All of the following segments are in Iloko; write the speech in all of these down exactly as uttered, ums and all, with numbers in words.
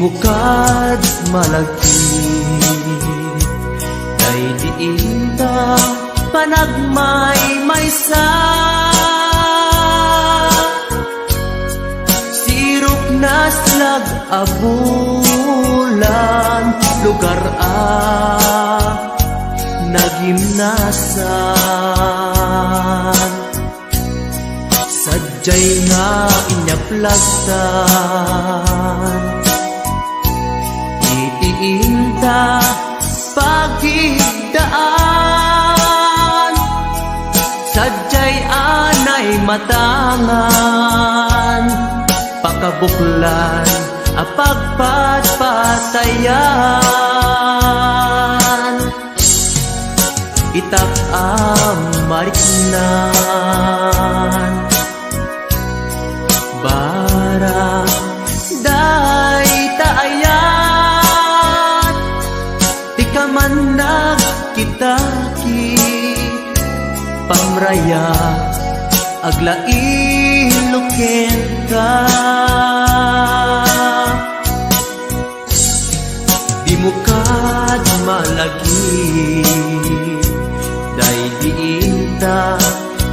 Mukad malagip, daydi inta panagmaymaysa. Sirok naslag a bulan, lugar a nagimnasan. Sadiay nga inyaplag tan iti inta pagidaan. Sadiay anay matangan, pakabuklan a pagpatpatayan. Itak a mariknan, barang dayta ayat, ti kamannag kitaki, pamraya, aglailo kenka. Di mukad malagip, daydi inta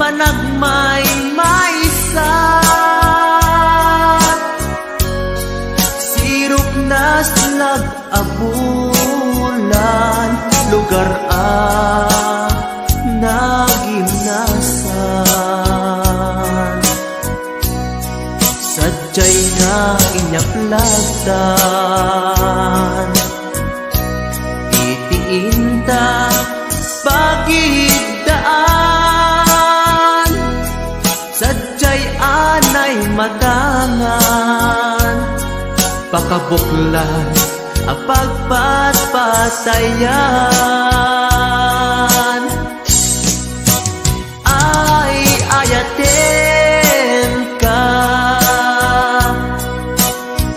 panagmaymaysa. Sirok naslag a bulan, lugar a nagimnasan. Sadiay nga inyaplag tan iti inta pagidaan. Sadiay anay matangan, pakabuklan a pagpatpatayan. Ay, ayatenka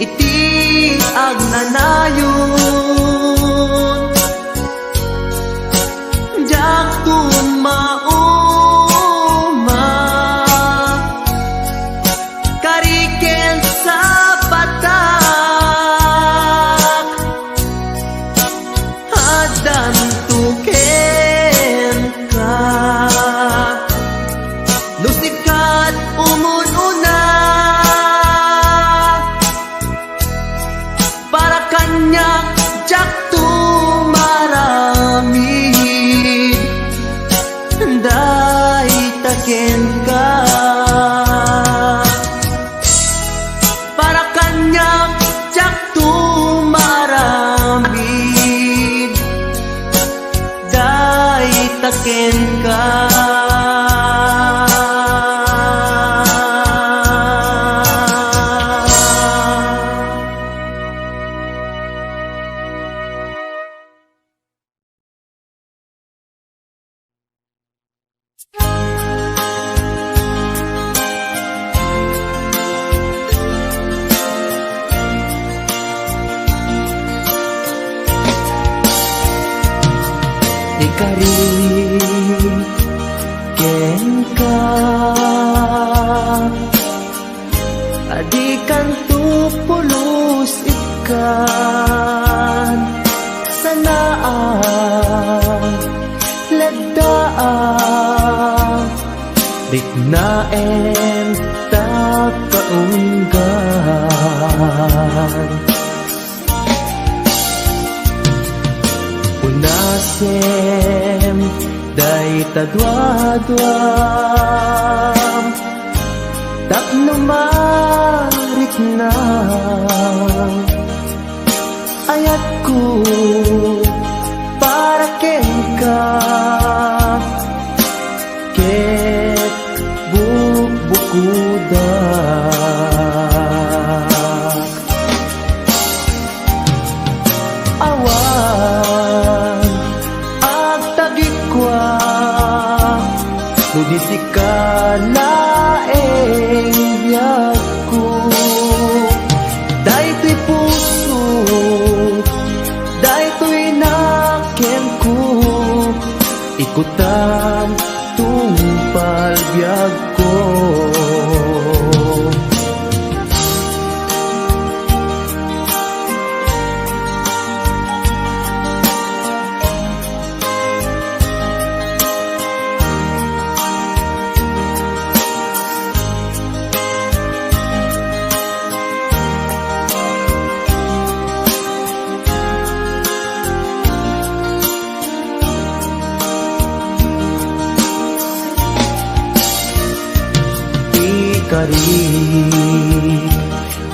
iti agnanayon. Diak tumauma, kari ken sapatak, addanto kenka. No sika't umun-una, para kaniak, diak tumaramid dayta kenka. Para kaniak, diak tumaramid dayta kenka. Ikari kenka, a dikanto pulos ikkan. Sanaak laddaak, riknaen ta kaunggan. Unasem dayta duaduam tapno marikna. Ayatko para kenka ket bukbukodak. Awan agtagikua no di sika laeng biagko. Daytoy puso, daytoy nakenko, ikutam tungpal biagko.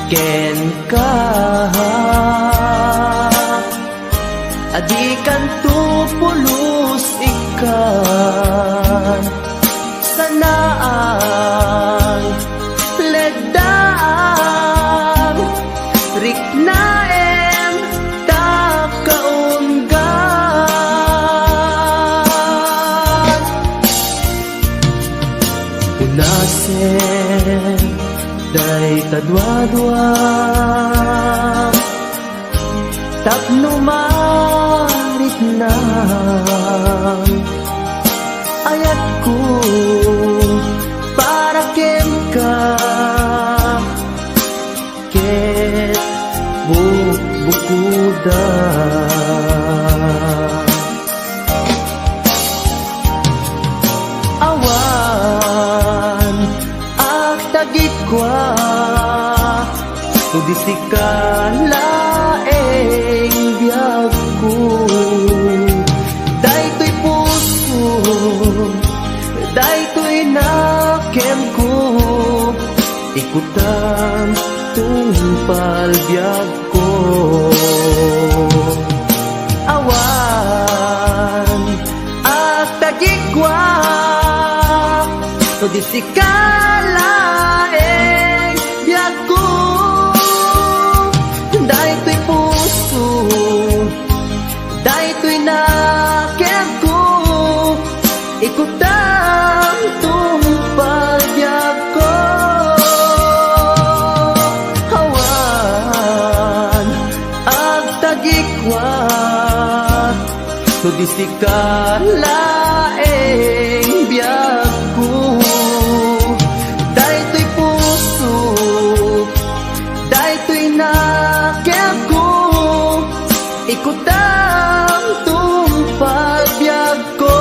Kenka, a dikanto pulos ikkan, sanaang leddaang riknaem ta kaunggan. Unasem dayta duadua tapno maritnam ayatko para kenka ket bukbukodam. Awan agtagikua, no di sika laeng biagko. Daytoy puso, daytoy nakemko, ikutam tungpal biagko. Awan agtagikua, no di sika laeng biagko. Daytoy puso, daytoy nakemko, ikutam tungpal biagko. Awan agtagikua, no di sika laeng biagko. Daytoy puso, daytoy nakemko, ikutam tungpal biagko.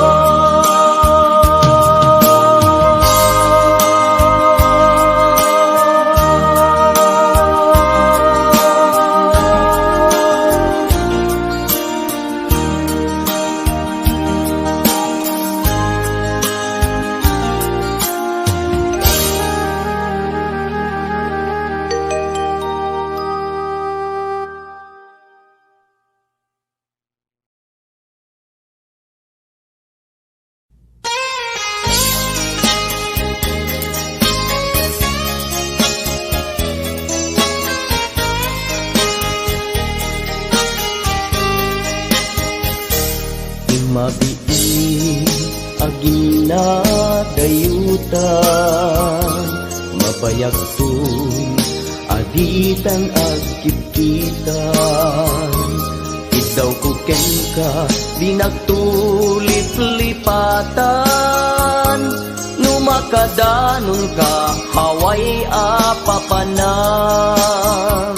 Mabiit a ginadayutan, mabayagton a ditan agkipkitan. Iddawko kenka, dinak tuliplipatan. No makadanonka, awan a papanan.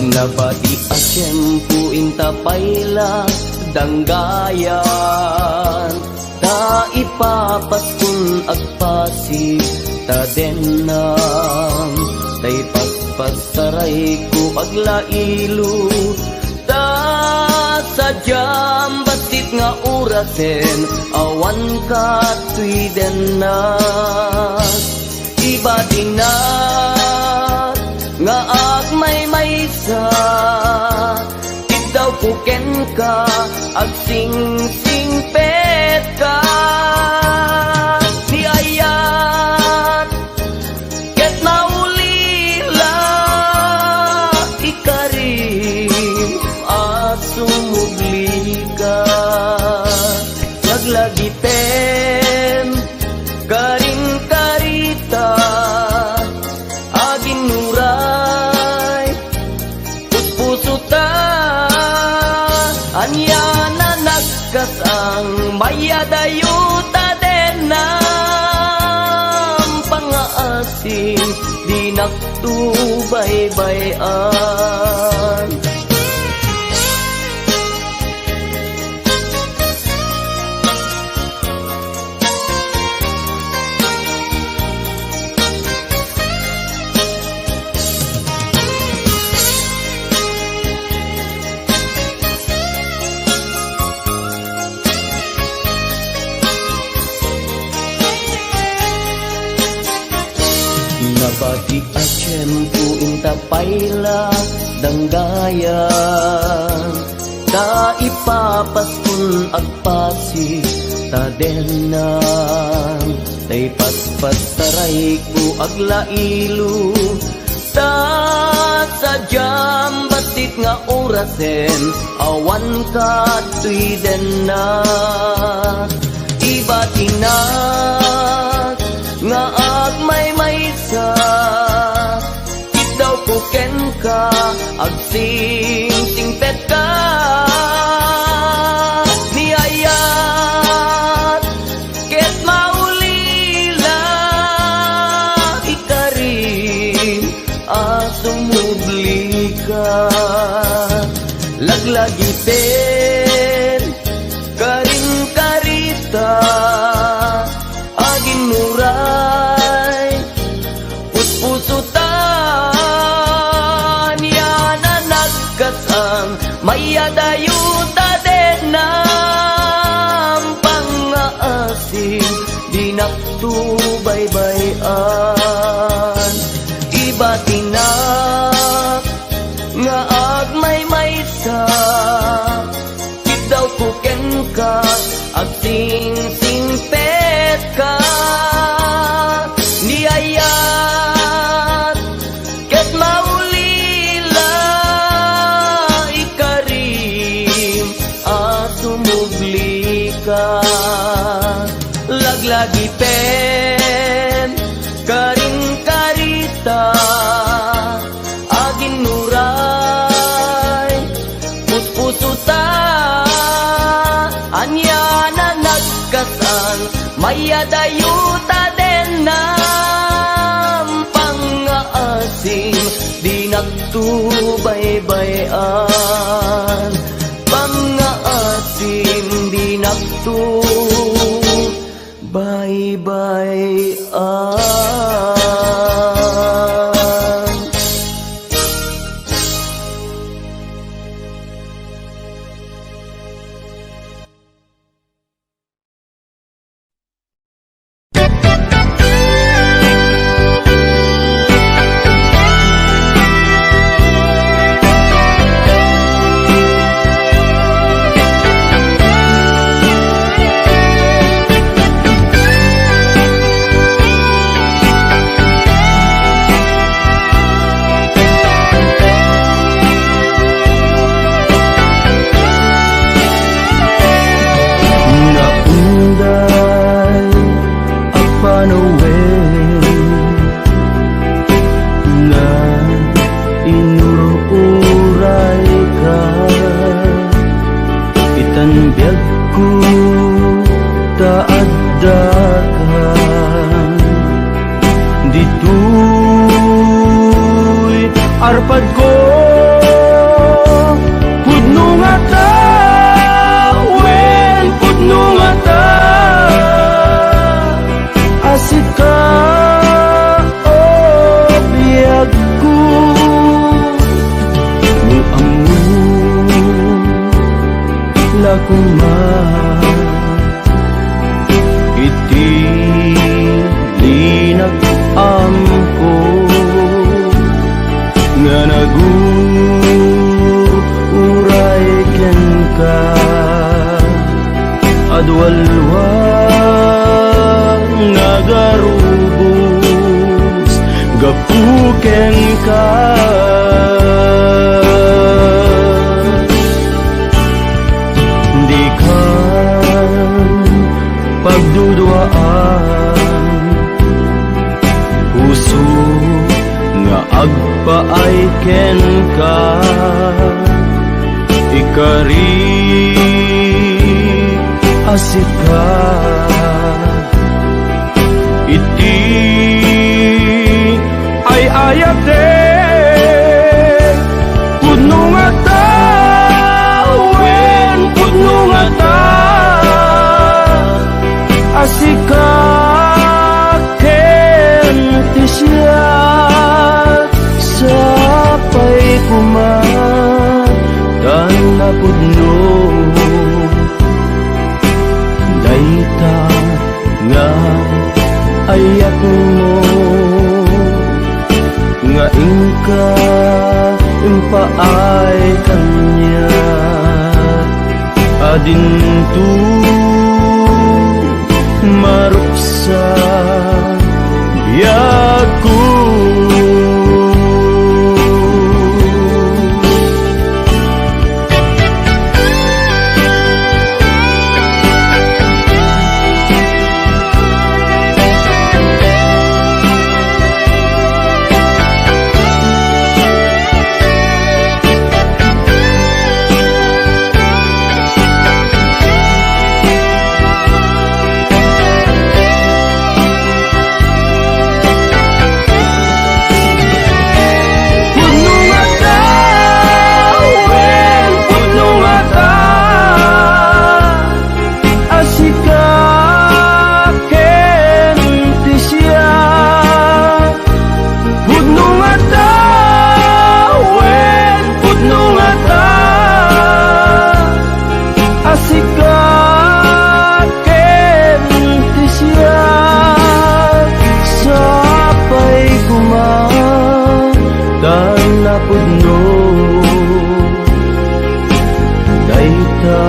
Nabati a tiempo inta pay la danggayan. Ta ipapaskon agpasig ta dennam, ta ipaspas sarayko aglailo. Ta sadiam bassit nga orasen, awan katoy dennak. Ibadinak nga agmaymaysa, iddawko kenka, agsingsingpetka. Ni ayat ket maulila, ikarim a sumublika. Laglagipen, karinkarita, aginnuray, puspusuta, ania na nagkasang, mayadayo ta dennam pangaasim, dinak to baybay-an. Ila danggayan, ta ipapaskon agpasi ta dennan, ta ipaspassarayko aglailo, ta sadiam bassit nga orasen, awan kadtoy denna. Ibatinak nga agmaymaysa, Iddawko kenka, agsingsingpetka. Ni ayat ket maulila, ikarim a sumublika. Laglagipen, karim karita, aginnuray, puspuso ta. Ania a nagkas-ang, mayadayo ta denna. Pangngaasim, dinakto baybay-an. Ibatinak nga agmaymaysa, iddawko kenka, agsingsingpetka. Ni ayat ket maulila, ikarim a sumublika. Laglagipen, karim karita, aginnuray, puspuso ta. Ania a nagkas-ang, mayadayo ta denna. Pangngaasim, dinakto baybay-an. Pangngaasim, dinakto baybay-an. Naunday a panawen, nainur-urayka. Itan biagko ta addaka ditoy arpadko. Pudno ngata, wen pudno ngata a sika, o biagko. No ammo la koma iti dinak ammo nga nagur-uray kenka. Adu a lua nga agarubos gapu kenka. Dika pagduduaan, puso nga agpaay kenka. Ikari a sika iti ay-ayatek. Pudno ngata, wen pudno ngata a sika ken ti siak. Sapay koma ta napudno dayta nga ayatmo nga inka ay kaniak a dinto maruksa biagko. Pudno ngata, wen, pudno ngata a sika ken ti siak. Pudno ngata, wen, pudno ngata a sika ken ti siak. Sapay koma ta napudno dayta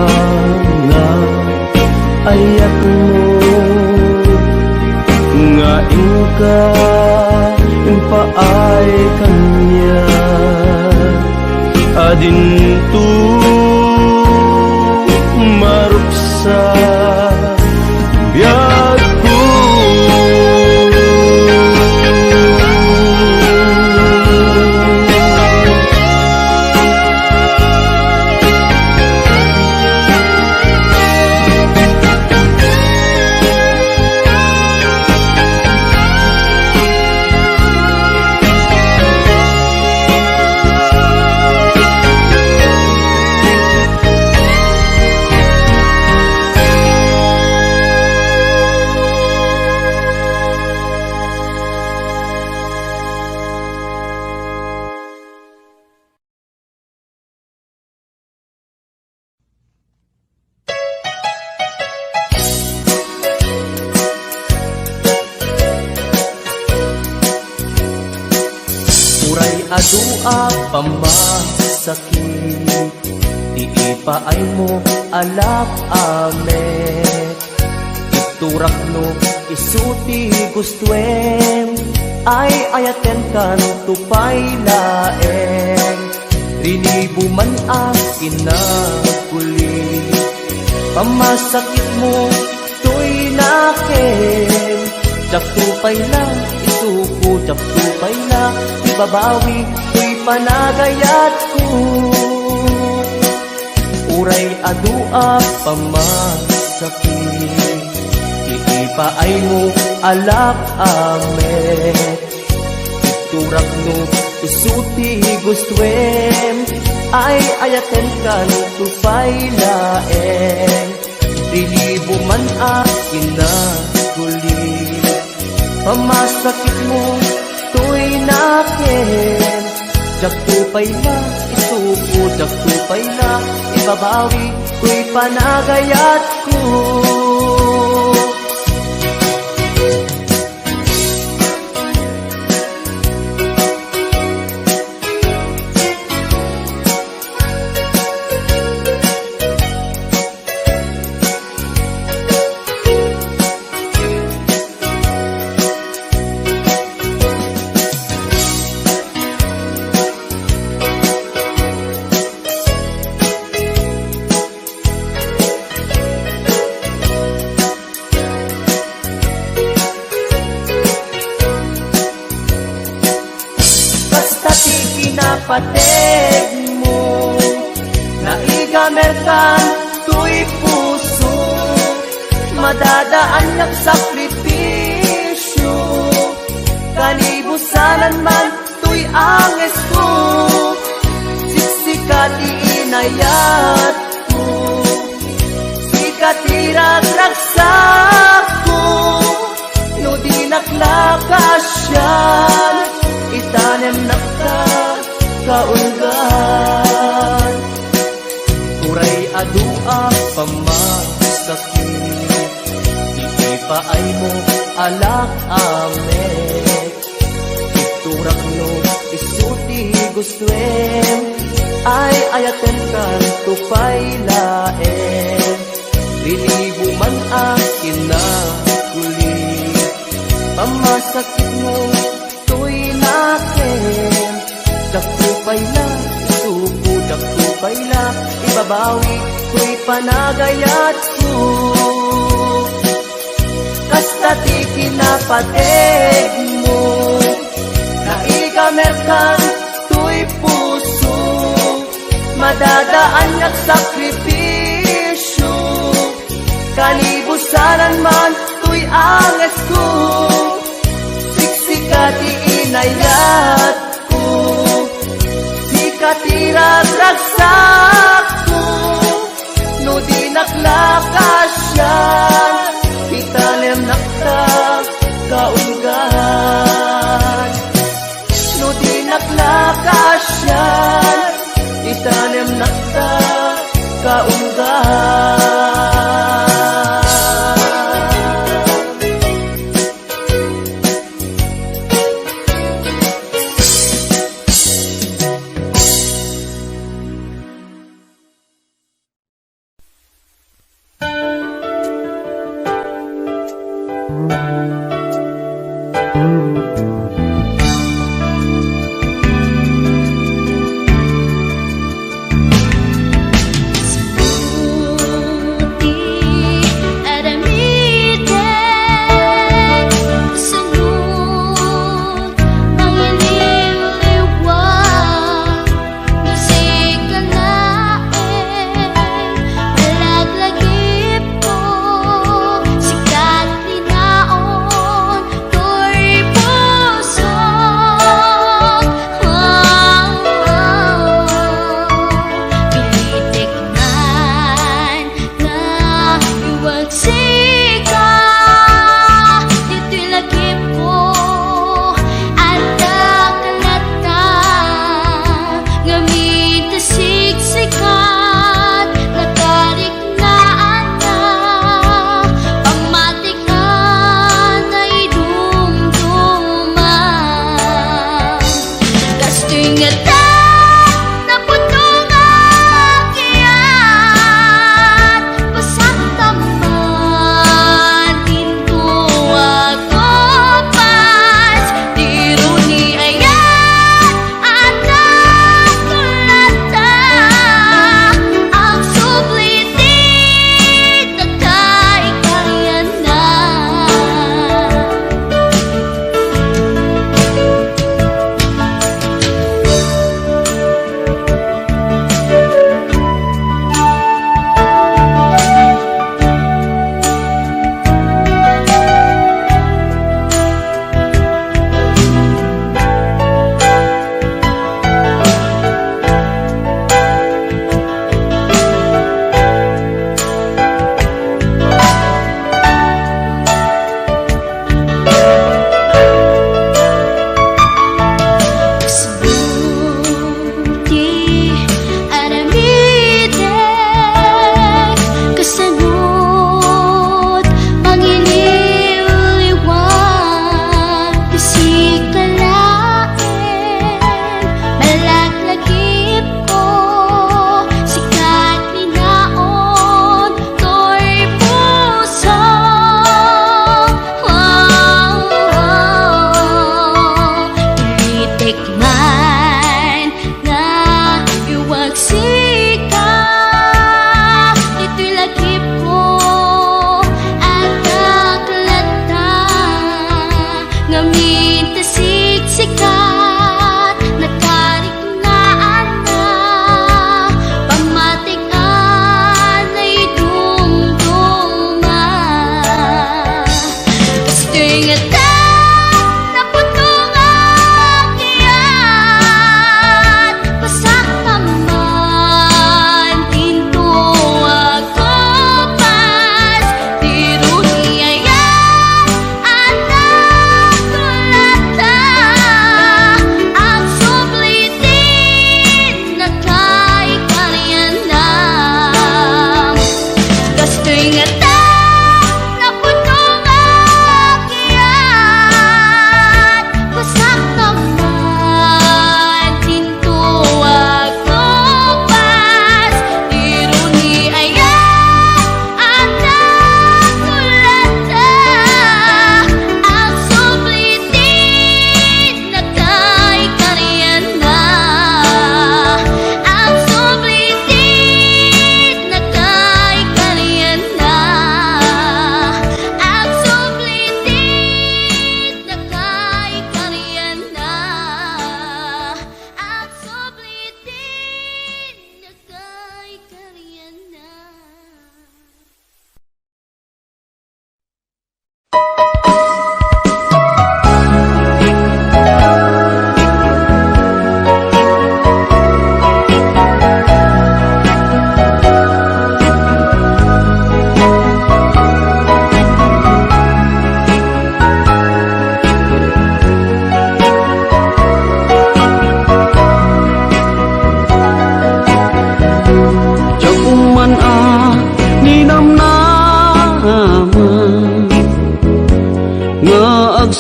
nga ayatmo nga inka impaay kaniak a dinto maruksa biagko. Uray adu a pamasakit, ti ipaaymo a lak-amek. Iturakno isu ti gustoem, ay-ayatenkanto pay laeng. Rinibo man a kinaguli, pamasakitmo toy nakem. Diakto pay la isuko, diakto pay la ibabawi toy panagayatko. Uray adu a pamasakit, ti ipaaymo a lak-amek. Iturakno isu ti gustoem, ay-ayatenkanto pay laeng. Rinibo man a kinaguli, pamasakitmo toy nakem. Diakto pay la isuko, diakto pay la ibabawi toy panagayatko. Basta ti kinapategmo, naigamerkan toy puso, madadaannak sakripisio, kanibusanan man toy angesko, siksika ti inayatko, sika ti ragragsakko. No dinak la kaasian, itanemnak ta kaulgan. Uray adu a pamasakit, ipaaymo a lak-amek. Iturakno isu ti Gustuem, ay-ayatem kanto pay laeng. Rinibo man a kinakuli. Pamasakitmo toy nakem. Dakto pay la isuko, dakto pay la ibabawi toy panagayatko. Kasta ti kinapategmo, naigamerkan toy puso, madadaan nga sakripisio, kanibusanan man toy angesko. Siksika ti inayatko, sika ti ragragsakko. No dinak la kasian, itanemnak ta kaunggan. No dinak la kasian, itanemnak ta kaunggan.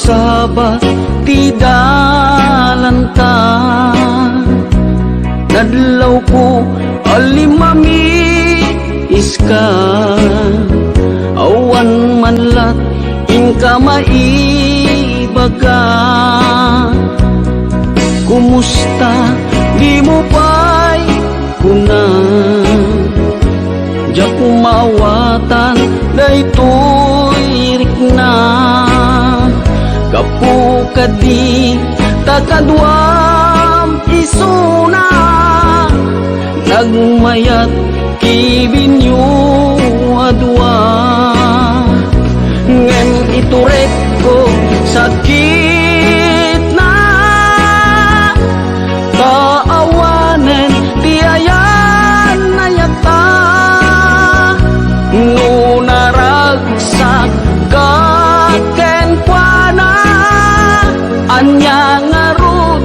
Sabat ti dalanta, nadlawko a limmamiska, awan man lat inka maibaga. Kumusta? Dimo pay kuna. Diak maawatan daytoy rikna. Gapu kadi ta kaduam isuna, nagmayat ti binyo a dua. Ngem iturekko sakitna, ta awanen ti ayan-ayatta. No naragsak ka kenkuana, ania ngarud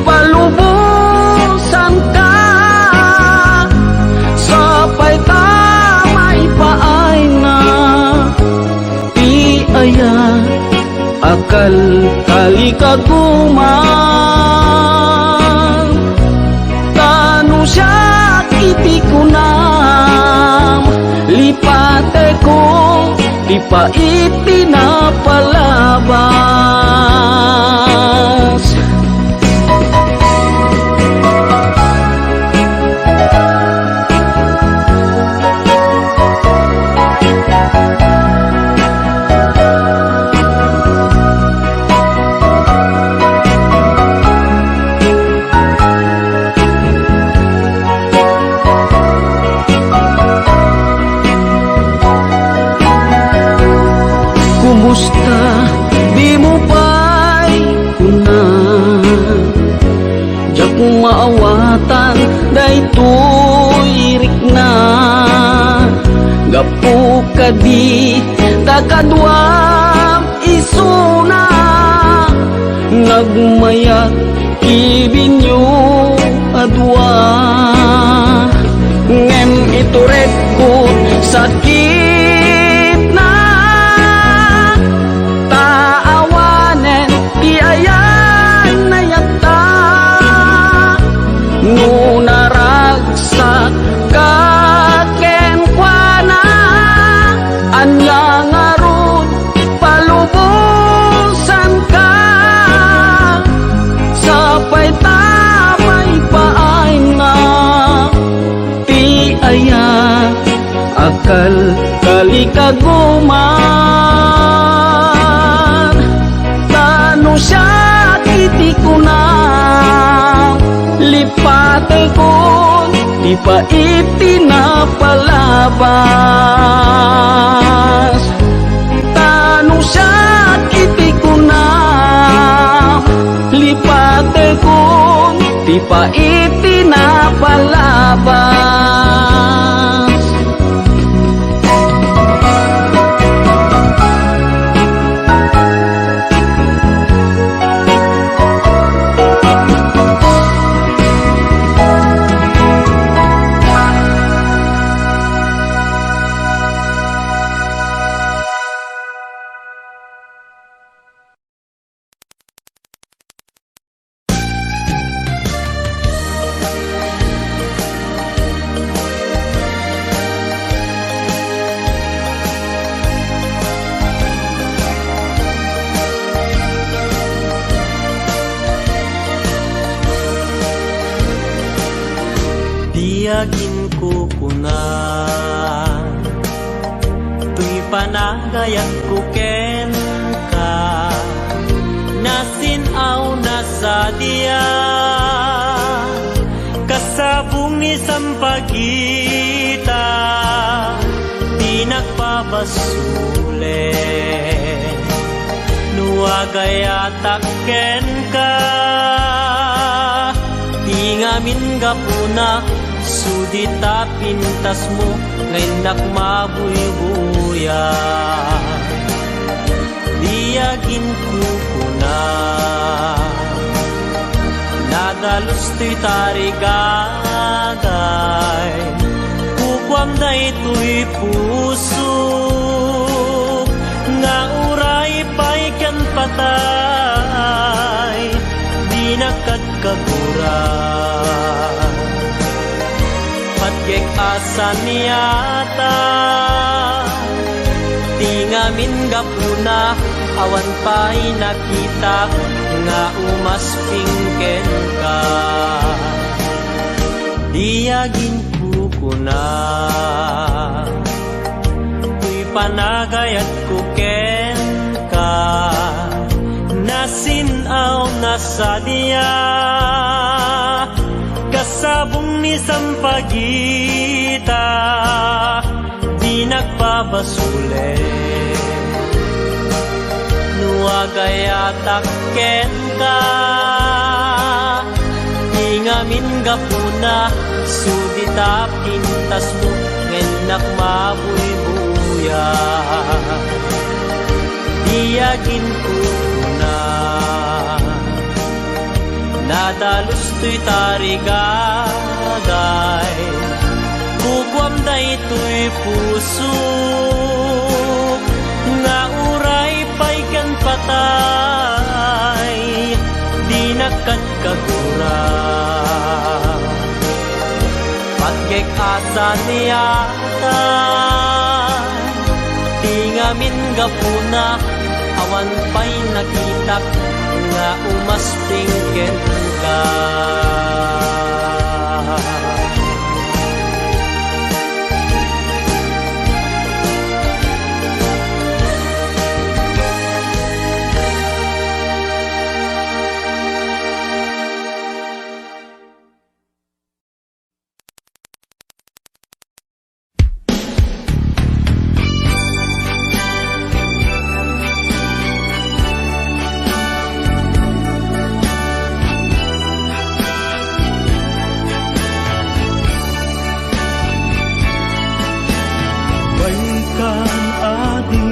palubosanka? Sapay ta maipaayna ti aya a kalkalikaguman. Ta no siak iti kunam, lipateko ti pait ti napalabas. Kumusta? Dimo pay kuna. Diak maawatan daytoy rikna. Gapu kadi ta kaduam isuna, nagmayat ti binyo a dua. Ngem iturekko sakitna, ta awanen ti ayan-ayatta. No naragsak ka kenkuana, ania ngarud palubosanka? Sapay ta maipaayna ti aya a kalkalikaguman. Ta no siak iti kuna, lipatekon ti pait ti napalabas. Ta no siak iti kuna, lipatekon ti pait ti napalabas. Diak inkukuna toy panagayatko kenka, nasin-aw nasadiak, kasabong ni sampagita ti nagpabasolen. No agayatak kenka, ti ngamin gapuna, sudi ta pintasmo nga innak mabuybuya. Diak inkukuna, nadalus toy tarigagay, kukuam daytoy pusok nga uray pay ken patay. kagura. Patgek a saniata ti ngamin gapuna, awan pay nakitak nga umasping kenka. Di aginkukuna, toy panagayatko kenka, nasin-aw nga sadia, kasabong ni sampagita, di nagpabasolek. No agayatak kenka, ti ngamin gapuna, sudita pintasmo, ngem nakmabuybuya. Di aginkukuna, nadalus toy tarigagay, kukuam daytoy puso, nga uray pay ken patay, di nakat kagura. Patgek a saniata, ti ngamin gapuna, awan pay nakitak nga umasping kenka. Baikan adi,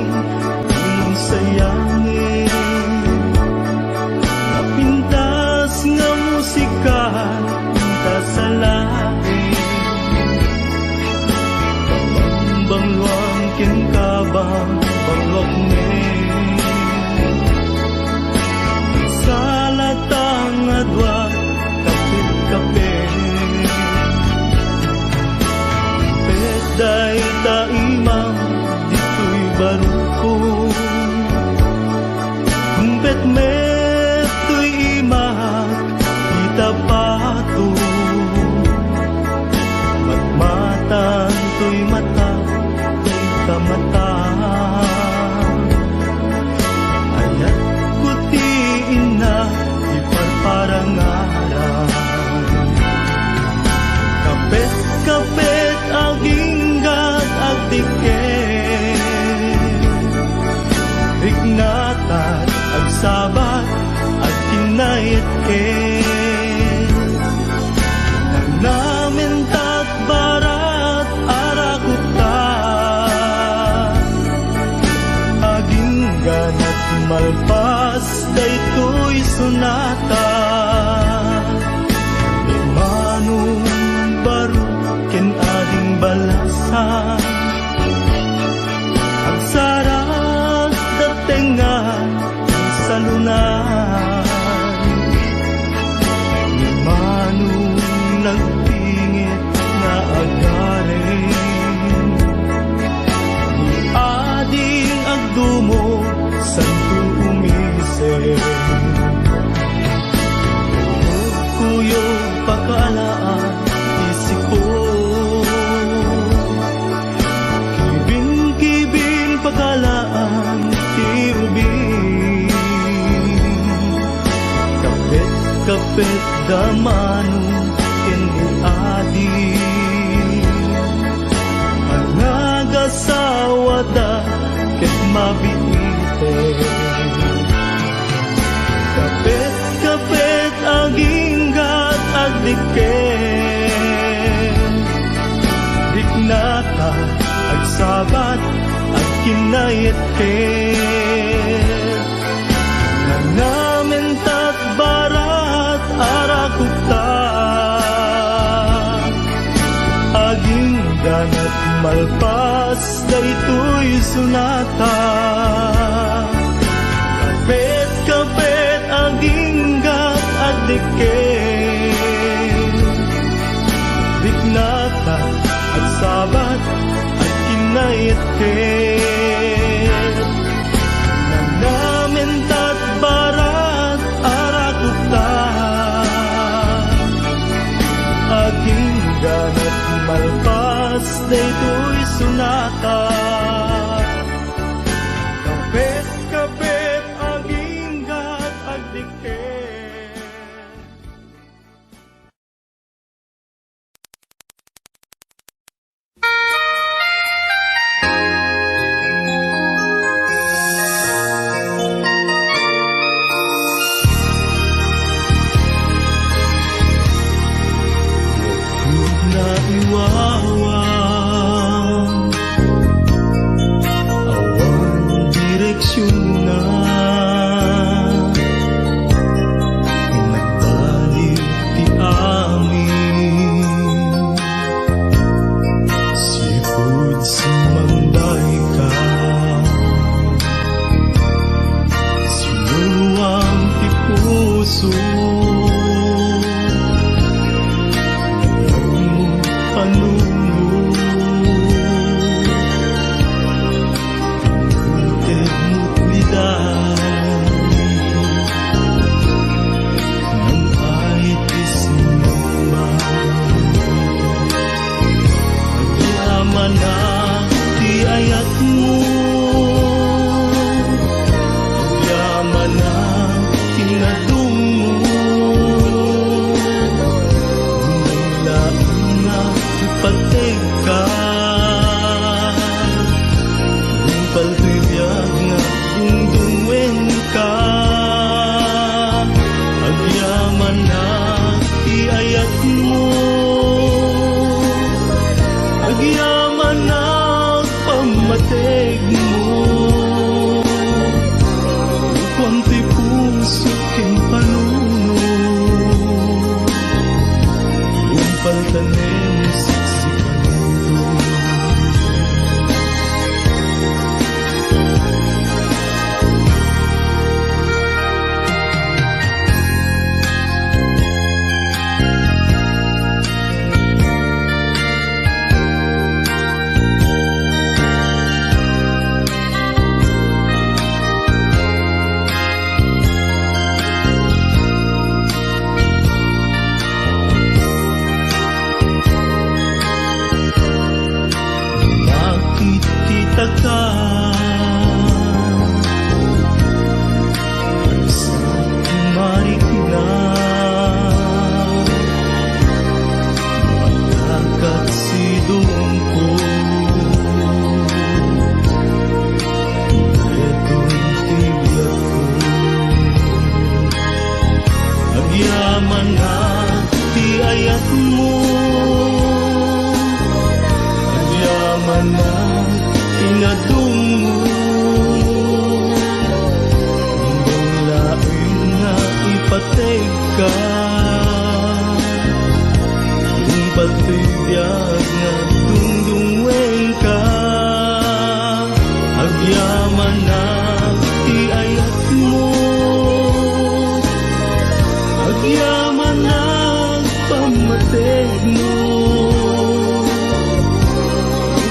inong sayangin, napintas nga musika, inta sa langit. Bangluang ken kabang, bangluak ne. Salata nga dua, kapit-kapit. Pet dayta ima, ditoy barukko. Pet met toy imak, ita pato. Matmatan toy mata, toy kamata. Ayatko ti inna, ti parparangaran. Kapet-kapet aginggat agdiket. Riknatat, agsabat, agkinnayetket. Nagnamintat barat, arakokta. Agingganat malpas daytoy sonata. Ni Manong Barok ken Ading Balasa. Agsarag da tengnga ti salunan. Ni Manong nagpingit nga agaring. Ni Ading agdumog, santo umisip. Kuyog pakaalaan ti siko. Kibin-kibin pakaalaan ti ubing. Kapet-kapet da Manong ken ni Adi. Anagasawada ket mabiiten. Kapet-kapet aginggat agdiket. Riknatat, agsabat, agkinnayetket. Nagnamintat barat, arakokta. Agingganat malpas daytoy sonata. Kapet-kapet aginggat agdiket. Ket nanamen tat barat a rakupta, agingga met malpas daytoy sonata. Kapet-kapet agingga agdikkel. Naiwawa, awan direksionna. Nagbalik ti amin. Sipud simmangdayka, sinuluam ti puso. Panunot. Ted mo liday, nang ay ti sinumba. Agyamanak ti ayatmo, agyamanak ti nadungmo. Naglaeng nga ipategka. Nupal toy biag nga agdungdungenka. Agyamanak ti ayatmo. Agyamanak pammategmo. Kuan ti puso ken panunot. Nupal tanem siksikanto. Nakitkitak. Sa marikna, makakat sidongko. Detoy ti biagko. Agyamanak ti ayatmo. Agyamanak ti nadungmo. Imbag laeng nga ipategka. Nupal toy biag nga agdungdungenka. Agyamanak ti ayatmo. Agyamanak pammategmo.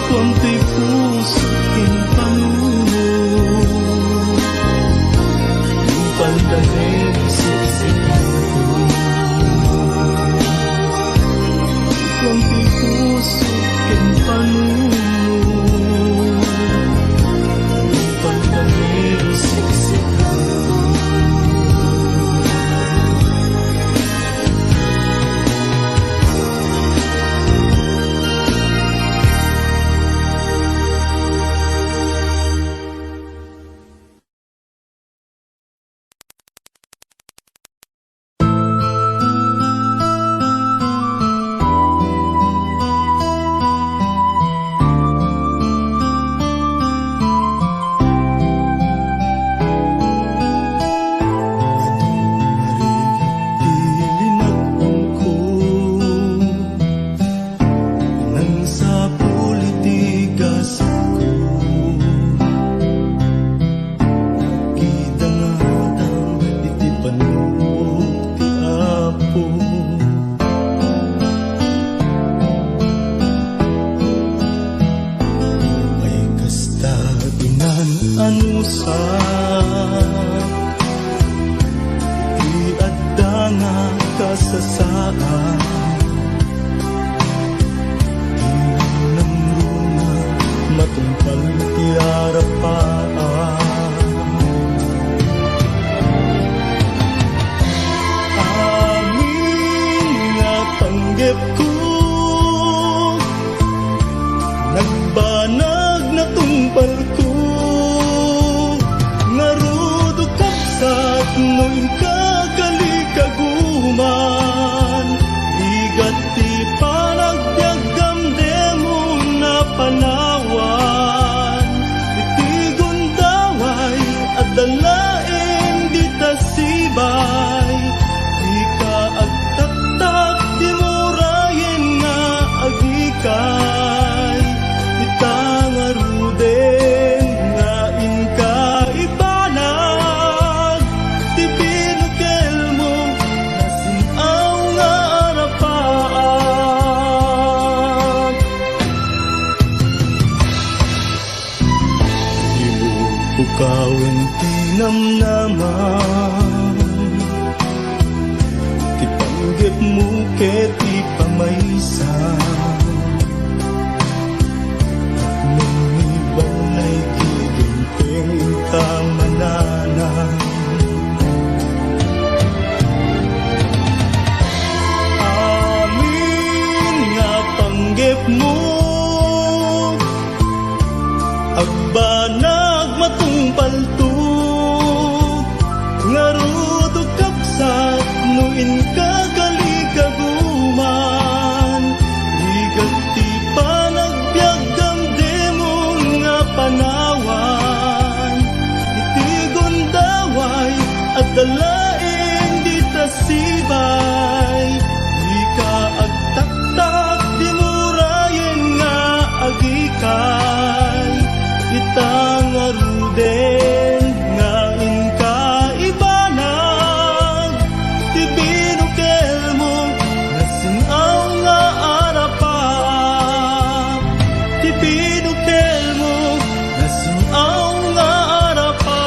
Kuan ti puso ken panunot. Nupal tanem siksikanto. Kuan ti puso ken panunot. Anusa ti adda nga kasasaan, ti nangruna matungpal ti arapaan. Amin nga panggepko, nagbanag natungpalko, ngarud, o kabsat, no inka kalikaguman, igat ti panagbiagam, dimo na panawan. Iti gundaway, adda laeng dita sibay, dika agtaktak, dimo rayen nga agikay. Ita ngaruden nga inka ibanag, ti binukelmo, nasin-aw nga arapaan. Dimo pukawen ti namnamam, ti panggepmo ket ti pamaysa. Tapno ni balay giginting ta mananam. Amin nga panggepmo, agbanag matungpalto, ngarud, o kabsat, no inka kalikaguman, igat ti panagbiagam, dimo nga panawan. Iti gundaway, adda laeng dita sibay, dika agtaktak, dimo rayen nga agikay. Ita ngaruden nga inka ibanag, ti binukelmo, nasin-aw nga arapaan. Ti binukelmo, nasin-aw nga arapaan.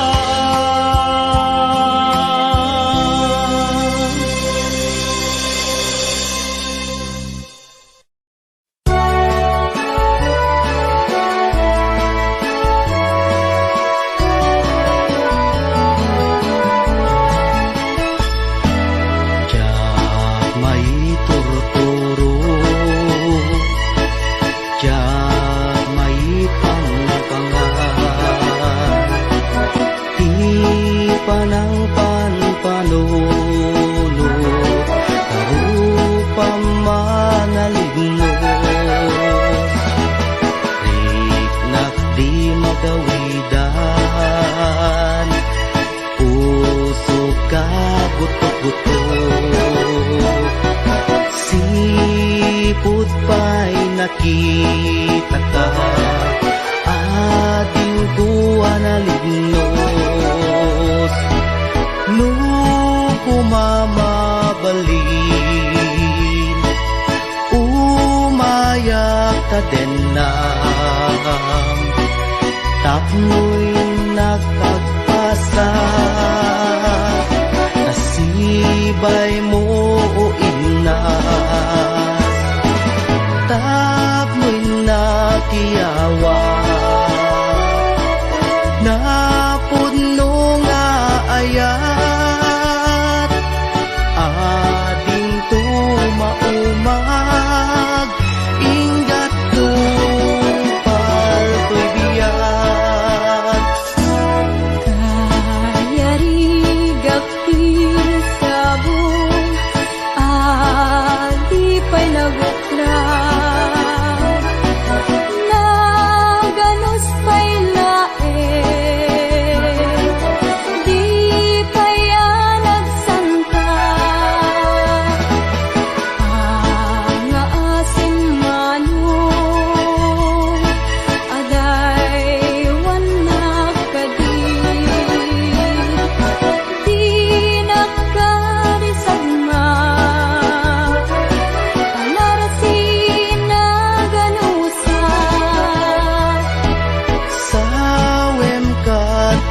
Diak maiturturo, diak maipangpangan. Ti panangpanpanunot, karupam manalignos. Riknak di magawidan, pusok a gutok-gutok. Sipud pay nakitaka, adingko a nalignos. No koma mabalin, umayak ta dennam. Tapno innak agpasa, nasibaymo, o inna. Tapno innak iyawa, napudno nga ayat. Adingto maumag, inggatto paltoy biag. Kayarigak ti sabo, adi pay naguklat. Naga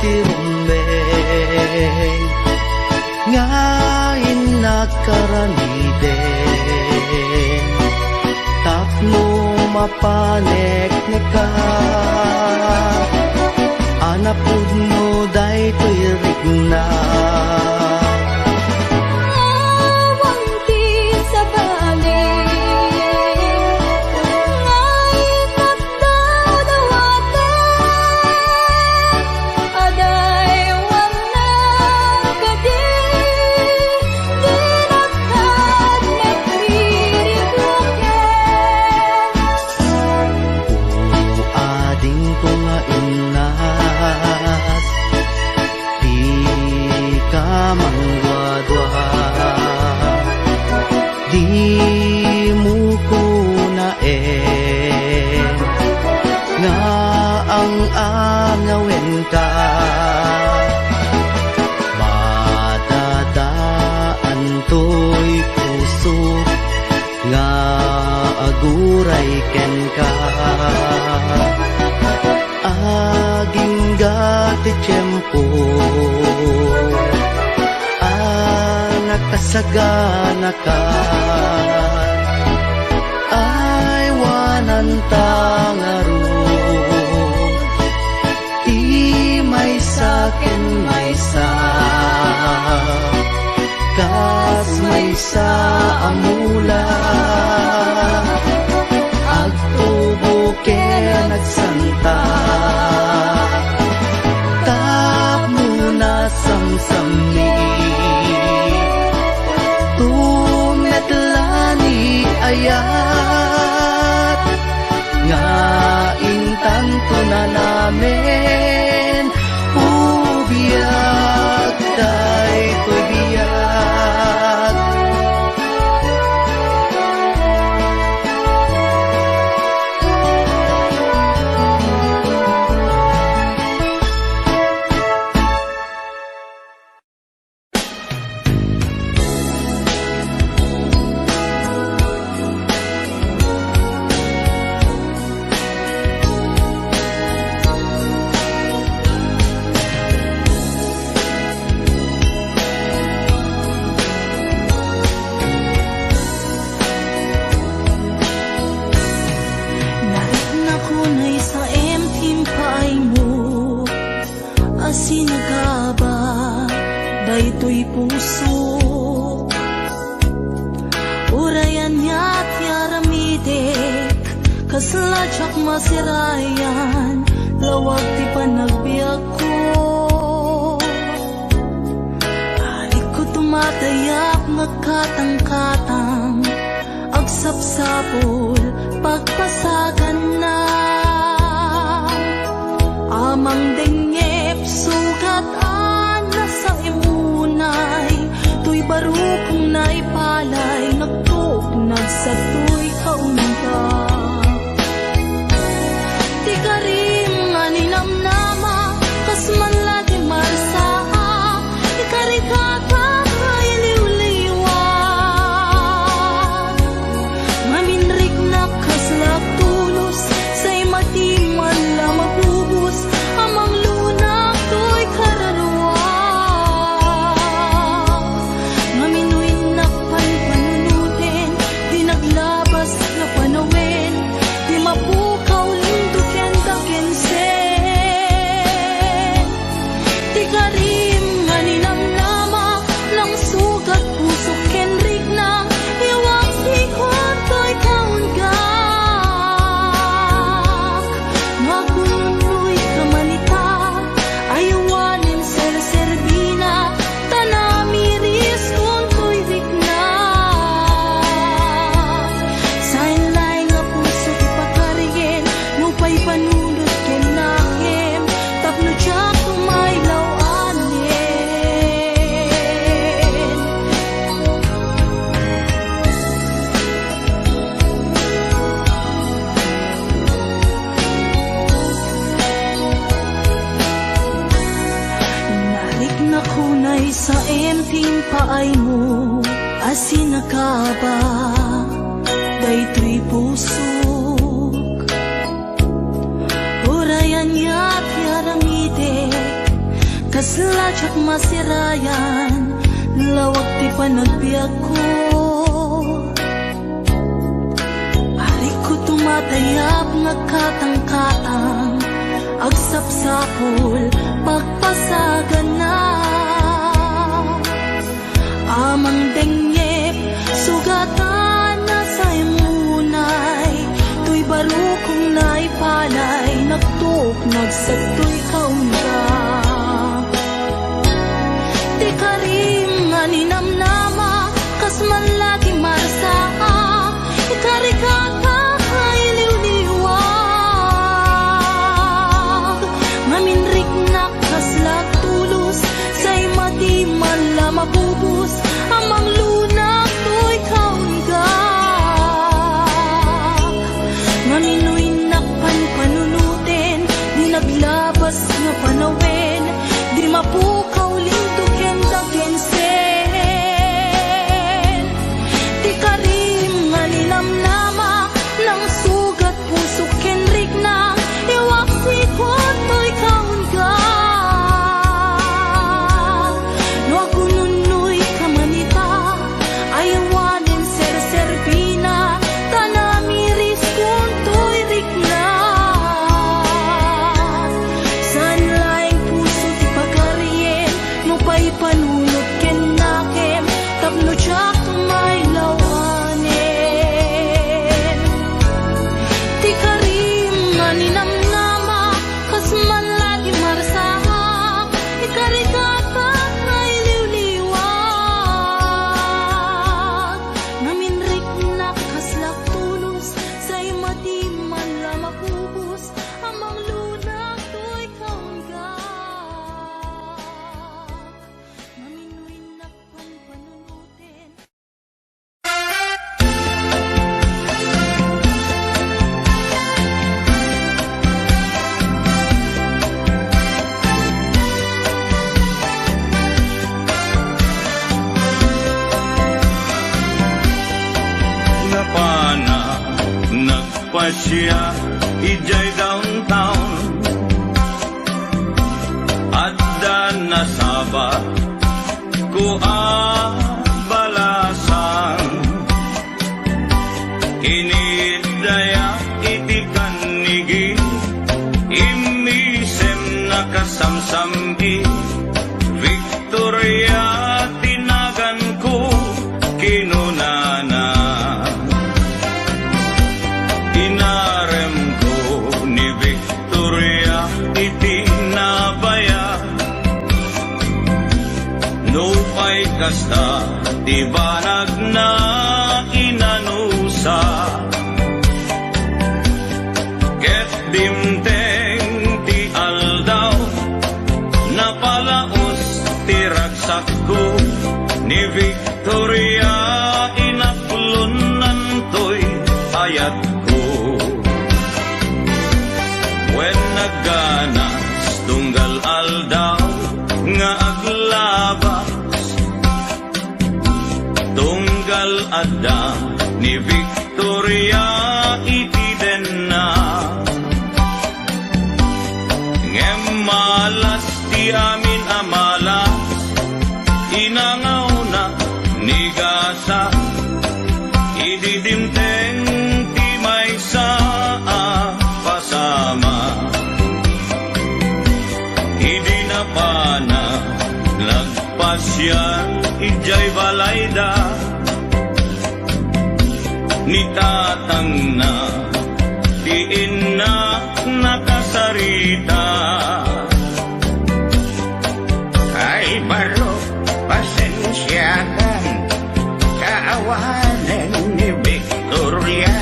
ti rumbeng nga innak aramiden tapno mapanekneka a napudno daytoy rikna. Awan ti sabali nga innak dawdawaten, adaywannak kadi, dinak met ririknaken. O adingko nga innak, dika mangduadua, dimo kunaen nga ang-angawenka. Madadaantoy pusok nga aguray kenka. Agingga ti tiempo a nakasaganaka. Aywananta ngarud ti maysa ken maysa. Kas maysa a mula, agtubo ken agsanta, tapno nasamsammi, tumetla ni ayat nga intanto nanamen. O biag, daytoy biag. Nariknak unay sa em ti impaaymo a sinagaba daytoy pusok. Uray ania ti aramidek, kasla diak masirayan, lawag ti panagbiagko. Arigko tumatayak, nagkatangkatang, agsapsapul, pagpasaganna. Amang dengngep, sugat a nasaem unay, toy barukong naipalay, nagtuok nagsatoy kaunda. Ti karim nga ninamnama, kas man la ti marsaak, ikarikatak nga iliwliwa. Ngamin riknak kasla tulos, say mati man la mabubos, a manglunak toy kararua. Ngamin no innak panpanunuten, ti naglabas nga panawen, ti mapukaw linto ken dakensen. Ti karim nga ninamnama, nangsugat pusok ken rikna, iwak ti kuarto ikaon ka. Makunnoy ka man ita, aywanen serserbina, ta namiris kuntoy rikna. Saen laeng a puso ti pakarien, nupay panunot ken nakem, tapno diak tumaylaw anen. Nariknak unay sa em ti impaaymo a sinagaba daytoy pusok. Uray ania ti aramidek, Diak masirayan, lawag ti panagbiagko. Arigko tumatayab, nagkatangkatang, agsapsapul, pagpasagana. Amang dengngep, sugatan a say munay, toy barukong naipalay, nagtuok, nagsagtoy kaunga. Ti karim nga ninamnama, kas man la ti marsaak, ikarigak a iliwliwag. Ngamin riknak kasla tulos, say madi man la mabubos, a manglunak toy kaunggak. Ngamin no innak panpanunuten, di naglabas nga panawen, di mapukaw linto ken dagensen. Ti karim nga ninamnama, nangsugat pusok ken rikna, iwaksikon toy kaunggak. No agununnoy ka man ita, ayawanen serserbina, ta namiriskon toy rikna. Saan laeng puso ti pagarien, no paipanunot ken nakem, tapno diak mailawanen. Ti karim nga ninamnama, kas man la ti marsaak, ikarigak a iliwliwag. Ngamin riknak kasla tulos, say madi man la mabubos, a manglunak toy kaunggak. Ngamin no innak panpanunuten. Napanak nagpasiar idiay downtown. Adda nasabatko a balasang. Kinitdayak iti kannigi, immisem nakasamsamgi. Victoria ti naganko, kinunana. Inaremko ni Victoria iti nabaya. Nupay kasta ti banagna, inanusa. Ket dimteng ti aldaw, napalaos ti ragsakko ni Victoria, inaplonnantoy ayatko. Wen nagganas tunggal aldaw nga aglabas, tunggal adda ni Victoria iti denna. Ngem malas ti amin a malas, inangawna ni gasa. Idi dimteng ti maysa a pasama, idi napanak nagpasiar idiay balayda, ni tatangna ti inna nakasarita. Ay, barok, pasensiakan, kaawanen ni Victoria.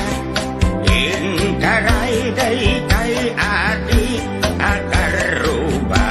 Intaray daytay ati a tarruba.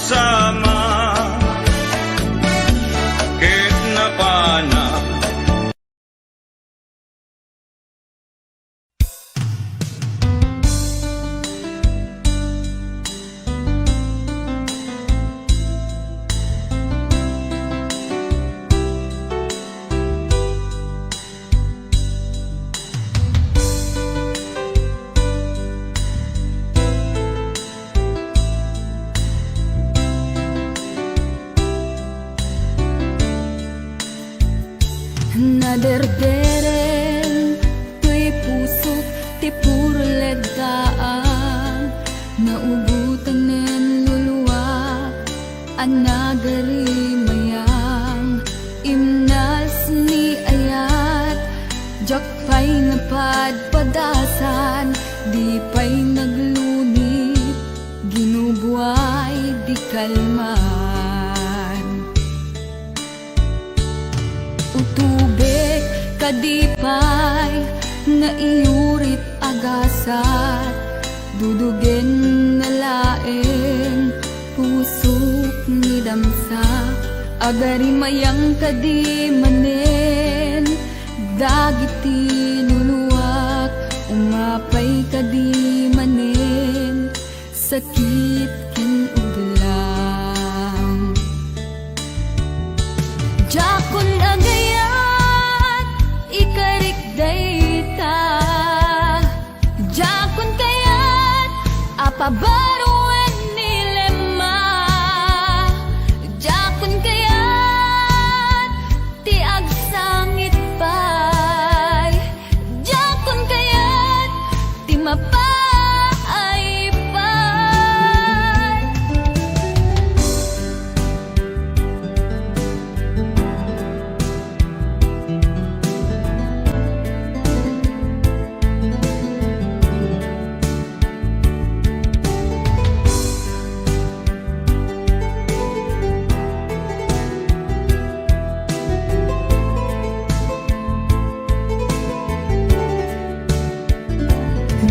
Sama ket napana. Naderdereng toy pusok ti puro leddaan, naubotanen luluak a nagarimayang, imnas ni ayat, diak pay napadpadasan, di pay naglunit, ginubuay di kalman. Utubek kadi pay naiyurit a gasat, dudugen na laeng pusok ni damsa. Agarimayang kadi manen dagiti luluak, umapay kadi manen sakit ken ublang. Diakon agayat, ikarik dayta. Diakon kayat a pabaruen ni Lema. Diakon kayat ti agsangit pay. Diakon kayat ti mapaay pay.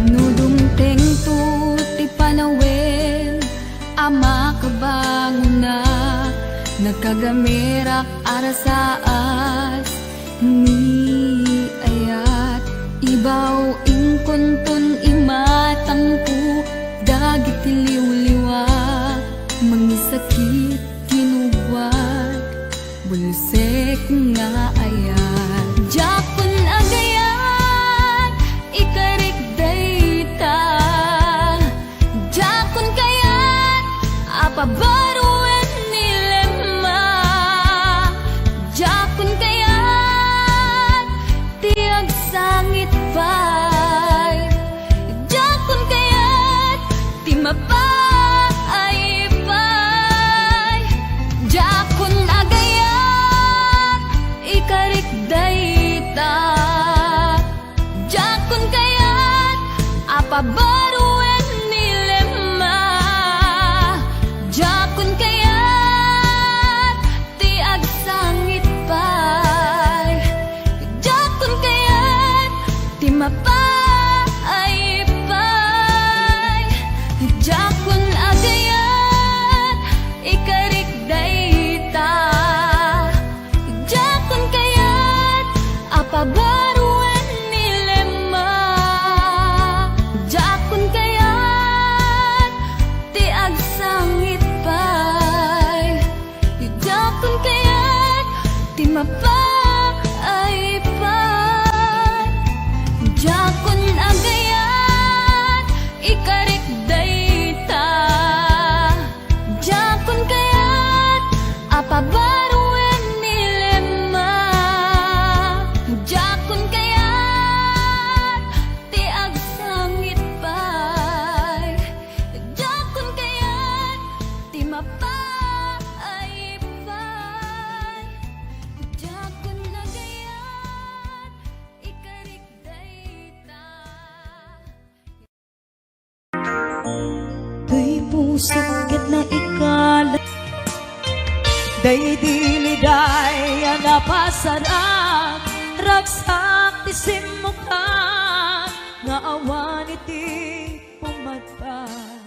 No dumtengto ti panawen a makabangonak, nakagamerak a rasaas ni ayat. Ibaw inkunton imatangko dagiti liwliwa, mangisakit, kinugwat, bulsek nga ayat. Diakon agayat, ikarik dayta. Diakon kayat a pabaruen ni Lema. Diakon kayat ti agsangit pay. Diakon kayat ti mapaay pay. Diakon agayat, ikarik dayta. Diakon kayat a pabaruen ni Lema. Diakon kayat ti agsangit pay. Diakon kayat ti mapaay pay. Diakon agayat, ikarik dayta. Diakon kayat a pabaruen ni Lema. Diakon kayat ti agsangit pay. Diakon kayat ti mapaay pay. Diakon agayat, ikarik dayta. Diakon kayat a pabaruen ni Lema. Diakon kayat ti agsangit pay. Diakon kayat ti mapaay pay. Diakon agayat, ikarik dayta. Toy pusok ket naikala. Daydi liday a napasarak, ragsak ti simmukan nga awan iti pumadpad.